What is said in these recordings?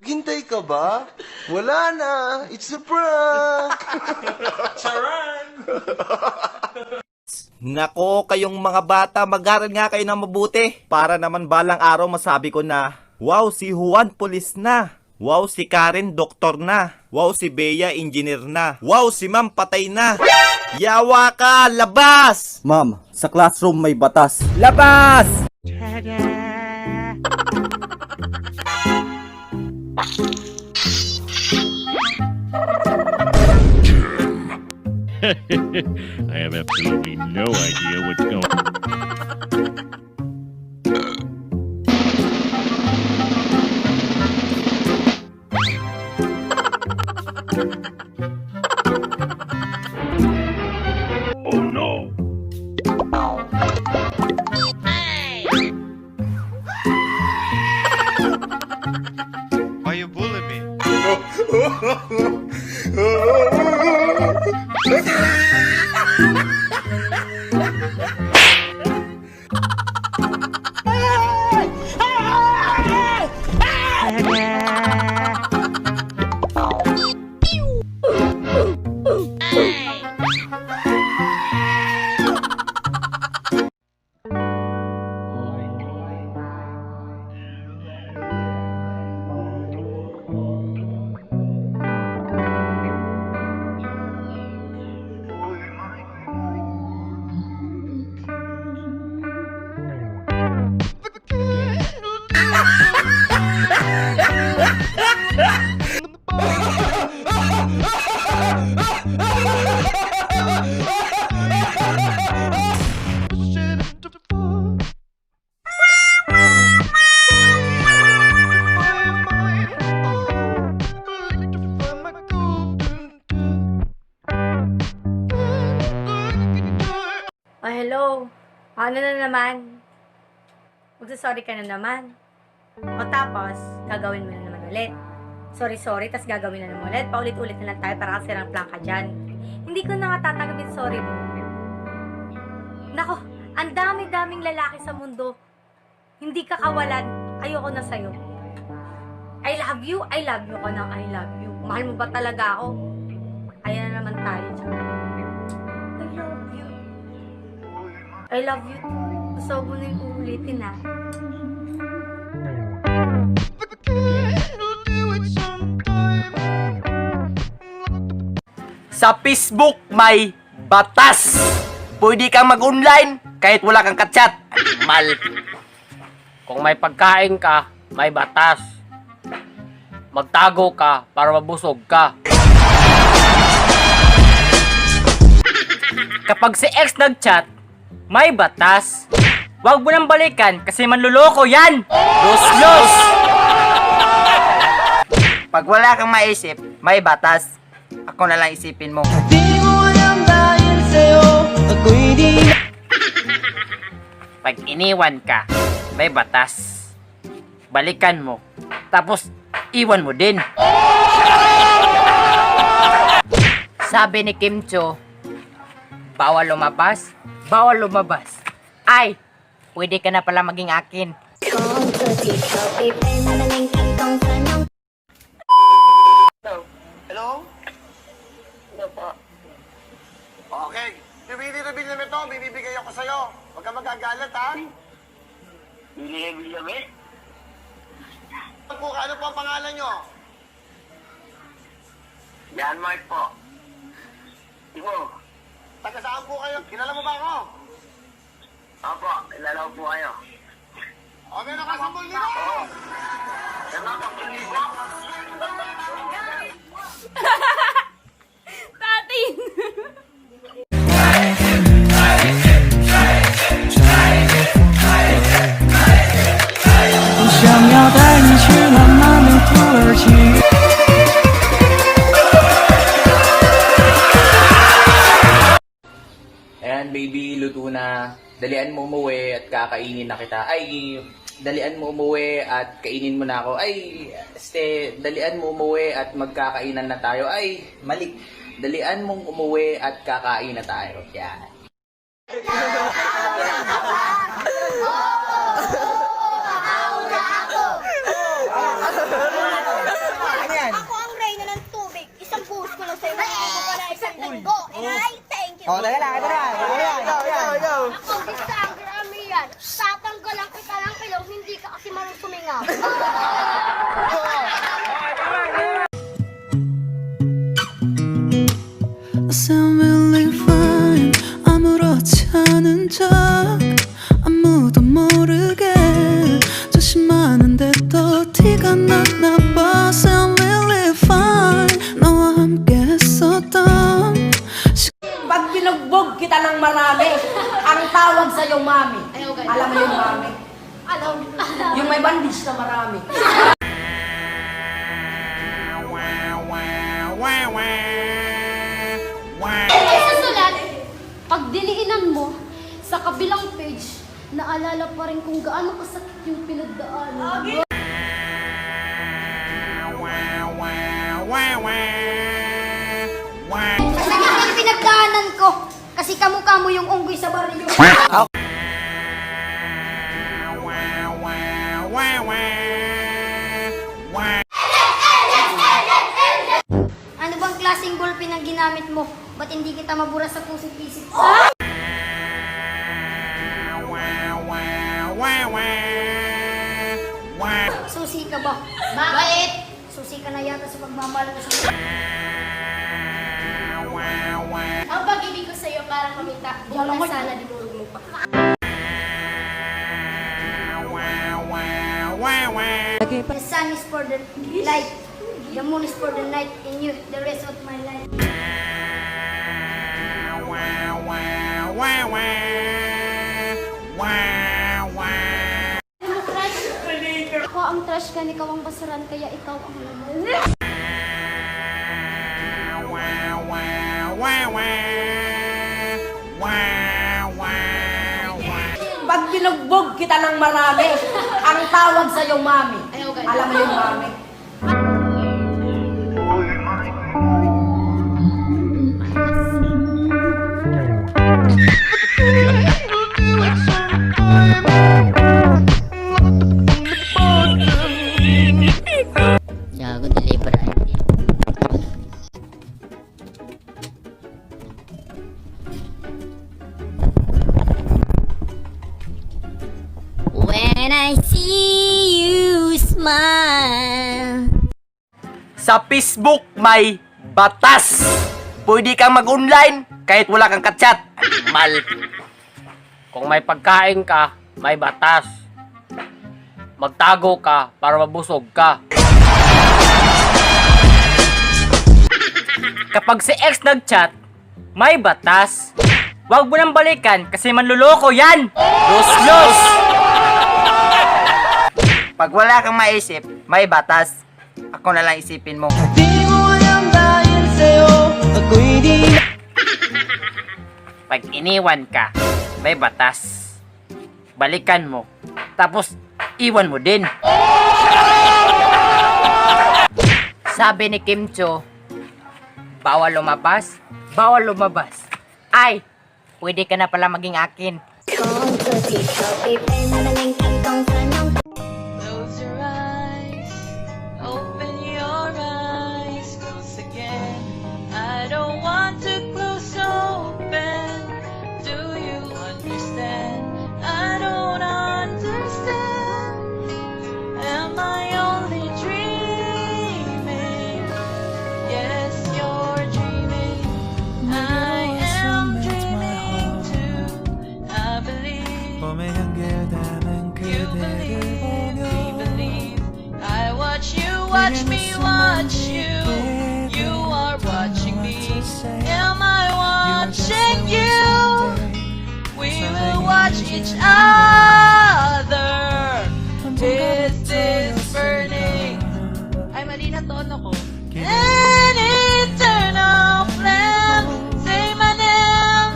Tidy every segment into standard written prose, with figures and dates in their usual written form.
Hintay ka ba? Wala na. It's a prank! Nako, kayong mga bata, mag-aral nga kayo ng mabuti. Para naman balang araw masabi ko na, wow, si Juan pulis na. Wow, si Karen doktor na. Wow, si Bea engineer na. Wow, si Ma'am patay na. Yawa ka, labas! Ma'am, sa classroom may batas. Labas! I have absolutely no idea what's going. Why you bullying me? Oh, hello. Ano na naman? Magsasorry ka na naman. O tapos, gagawin mo na naman ulit. Sorry, sorry, tas gagawin na naman ulit. Paulit-ulit na lang tayo para kasi sirang plangka dyan. Hindi ko na nga tatanggapin sorry mo. Nako, ang dami-daming lalaki sa mundo. Hindi ka kawalan. Ayoko na sa'yo. I love you ko ng I love you. Mahal mo ba talaga ako? Ayan na naman tayo dyan. I love you. I love you too. Gusto mo na yung uulitin ah. Sa Facebook may batas. Pwede kang mag-online kahit wala kang kachat. Animal. Kung may pagkain ka, may batas. Magtago ka para mabusog ka. Kapag si ex nagchat, may batas. Huwag mo nang balikan kasi manluloko yan. Los los! Pag wala kang maisip, may batas. Ako na lang isipin mo. Pag iniwan ka, may batas. Balikan mo. Tapos, iwan mo din. Sabi ni Kim Cho, bawal lumabas, bawal lumabas. Ay, pwede ka na pala maging akin. Hello? Hello po. Okay. Bibili na ito. Bibibigay ako sa'yo. Huwag kang magagalit, ha? Bili-bili Po, ano po ang pangalan nyo? Yan, Mark po. Ibo. Taga saan po kayo? Kilala mo ba ako? Opo, kilala ko po kayo. O, meron ka 10,000! Meron ka 10,000? Ayan, baby, luto na. Dalian mo umuwi at kakainin na kita. Ay, dalian mo umuwi at kainin mo na ako. Ay, este, dalian mo umuwi at magkakainan na tayo. Ay, mali. Dalian mong umuwi at kakain na tayo. Yan. Oh, teka lang, ito na. Ikaw, ikaw, ikaw. Ako, sa anger Amian, tatanggalan kita ng ilong, hindi ka kasi marunong sumingaw. Sound really fine. 아무렇지 않은 척 아무도 모르게 조심하는데 또 티가 났나 봐. Sound really fine. 너와 함께 했었던 Pag binugbog kita ng marami, ang tawag sa'yo, mami. Alam mo yung mami? Alam. Yung may bandage na marami. Ay, susulat, pag diliinan mo, sa kabilang page, naalala pa rin kung gaano kasakit yung pinagdaanan. Masakit yung pinagdaanan ko, kasi kamukha mo yung unggoy sa baryo. Ano bang klaseng ballpen ang ginamit mo? Ba't hindi kita mabura sa puso't isip? Susi ka ba? Bakit? Susi ka na yata sa pagmamahal ko sa... Ang pag-ibig ko sa'yo parang kumita. Bukas sana dinurog mo pa. The sun is for the light, the moon is for the night, and you the rest of my life. Ano, crush? Ako ang trash can, ikaw ang basuran, kaya ikaw ang laman. Pag binugbog kita ng marami, ang tawag sa'yo, mami. Alam mo yung mami? Gago, deliver ID. When I see you smile. Sa Facebook may batas. Pwede kang mag-online kahit wala kang kachat. Animal. Kung may pagkain ka, may batas. Magtago ka para mabusog ka. Kapag si ex nagchat, may batas. Huwag mo nang balikan kasi manluloko yan. Los los! Pag wala kang maisip, may batas. Ako na lang isipin mo. Pag iniwan ka, may batas. Balikan mo. Tapos, iwan mo din. Sabi ni Kim Cho, bawal lumabas, bawal lumabas. Ay, pwede ka na pala maging akin. Close your eyes, open your eyes, close again. I don't want to close open. Do you understand? I don't understand. Am I only dreaming? Yes, you're dreaming. I am dreaming too. I believe. You believe, we believe. I watch you, watch me, watch you. You are watching me. Am I watching you? We will watch each other. Is this burning? Ay, mali na tono ko. An eternal flame. Say my name.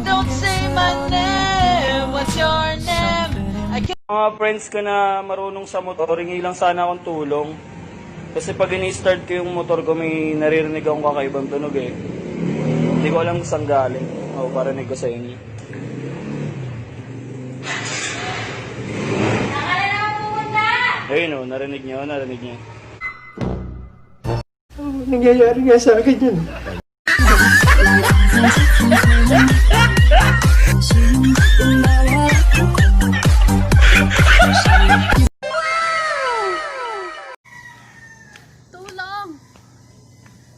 Don't say my name. What's your name? I can't. Mga friends ko na marunong sa motor, hingi lang sana akong tulong. Kasi pag ini-start ko yung motor ko, may naririnig akong kakaibang tunog eh. Hindi ko alam kung saan galing. O, parinig ko sa inyo. Ayun o, narinig niyo, narinig niyo. Nangyayari nga sa akin yun. Tulong!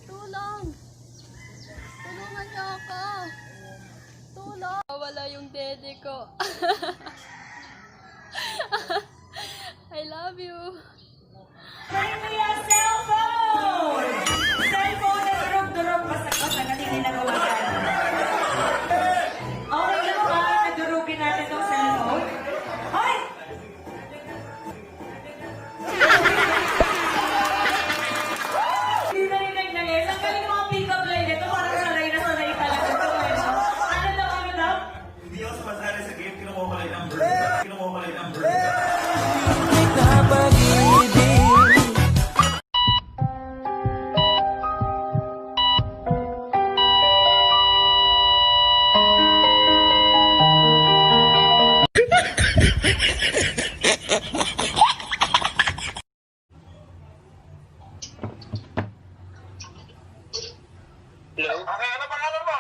Tulong! Tulungan niyo ako! Tulong! Wala yung dede ko. I love you. Cellphone! Cellphone na durog-durog, basag-basag at hindi nagawa yan. Okay lang ba na durugin natin tong cellphone? Hoy! Hindi na rin nagnangis. Ang galing ng mga pick-up line nito. Parang sanay na sanay talaga ito. Eh, no? Ano daw, ano daw? Hindi ako sumasali sa game, kinukuha ko lang yung number. Kinukuha ko lang yung number. Hello? Okay, ano pangalan mo?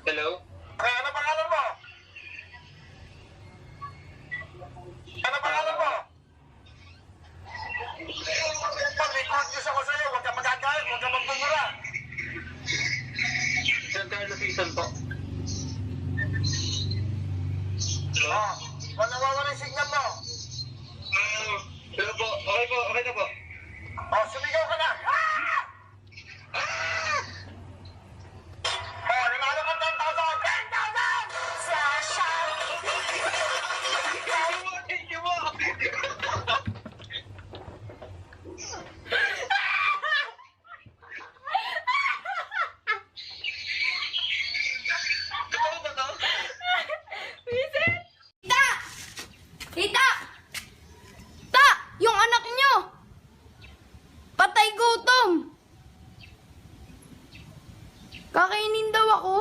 Hello? Okay, ano pangalan mo? Ano pangalan mo? Pag may good news ako sa'yo, huwag ka magagalit, huwag ka magmumura. Sir Carlos Season po. Oh, wala wala yung signal mo. Hello po. Okay po, okay na po. Oh, sumigaw ka na. Ah! Ah! Oh, nanalo ka ng 10,000! 10,000! Sasha! Thank you po. Totoo ba to? Tita! Tita! Ta! Yung anak niyo! Patay gutom! Kakainin daw ako.